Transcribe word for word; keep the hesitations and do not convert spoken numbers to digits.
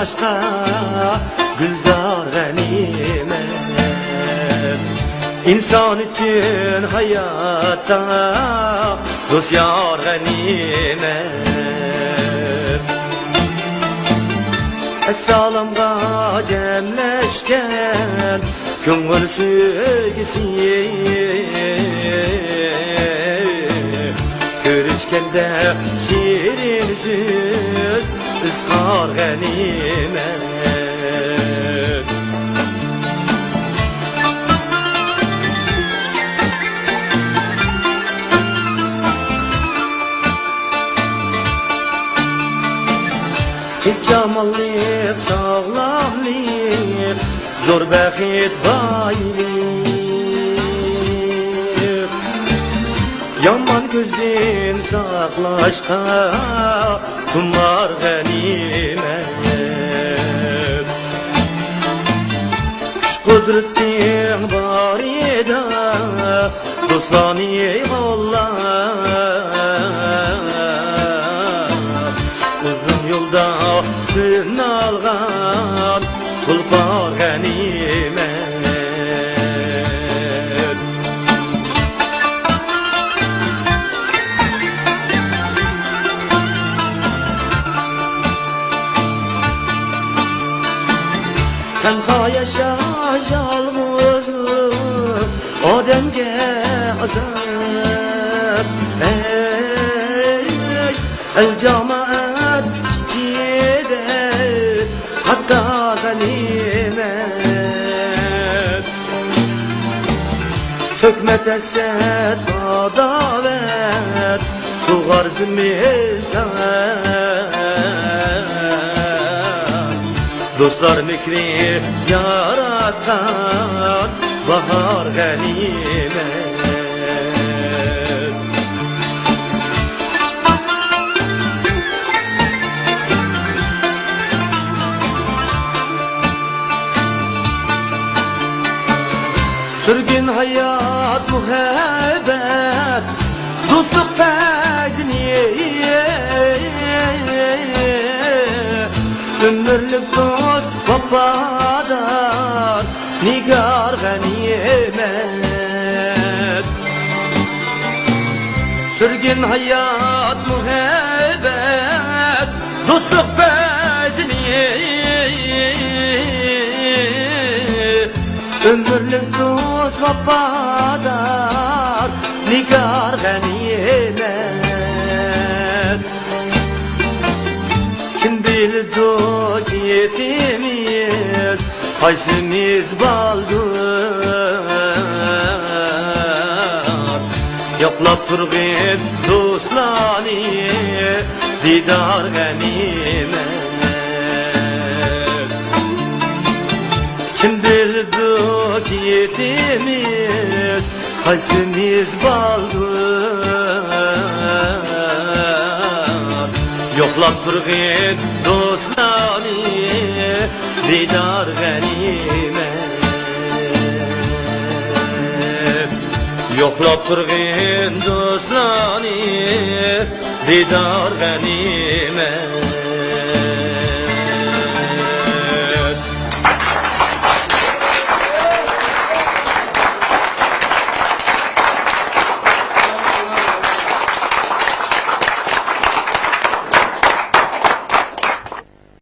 باشقا گۈلزار غەنىيمەت. ئىنسان ئۈچۈن ھاياتتا دوست يار غەنىيمەت. ئەسسالامغا جەملەشكەن كۆڭۈل سۆيگۈسى، كۆرۈشكەندە شېرىن سۆز، ئىزھار غەنىيمەت. تىنچ-ئامانلىق، ساغلاملىق، زور بەخت، بايلىق. يامان كۆزدىن ساقلاشقا خۇمار غەنىيمەت. كۈچ-قۇدرىتىڭ بارىدا دوستلارنى قوللا. ئۇزۇن يولدا سىنالغان تۇلپار غەنىيمەت. تەنھا ياشاش يالغۇزلۇق ئادەمگە ئازاب. ئەي، ئەل جامائەت ئىچىدە قاتار غەنىيمەت. تۆكمە ھەسەت، ئاداۋەت، تۇغار زىمىستان. دوستلار مېھرى ياراتقان باھار غەنىيمەت. سۈرگۈن ھايات، مۇھەببەت، دوستلۇق پەيزىنى، ئۆمۈرلۈك دوست، ۋاپادار نىگار غەنىيمەت. سۈرگۈن ھايات، مۇھەببەت، دوستلۇق پەيزىنى، ئۆمۈرلۈك دوست، ۋاپادار نىگار غەنىيمەت. كىم بىلىدۇ كېتىمىز، قايسىمىز بالدۇر؟ يوقلاپ تۇرغىن دوستلارنى دىدار غەنىيمەت. كىم بىلىدۇ كېتىمىز، قايسىمىز بالدۇر؟ يوقلاپ تۇرغىن دوستلارنى دىدار غەنىيمەت. يوقلاپ تۇرغىن دوستلارنى دىدار غەنىيمەت.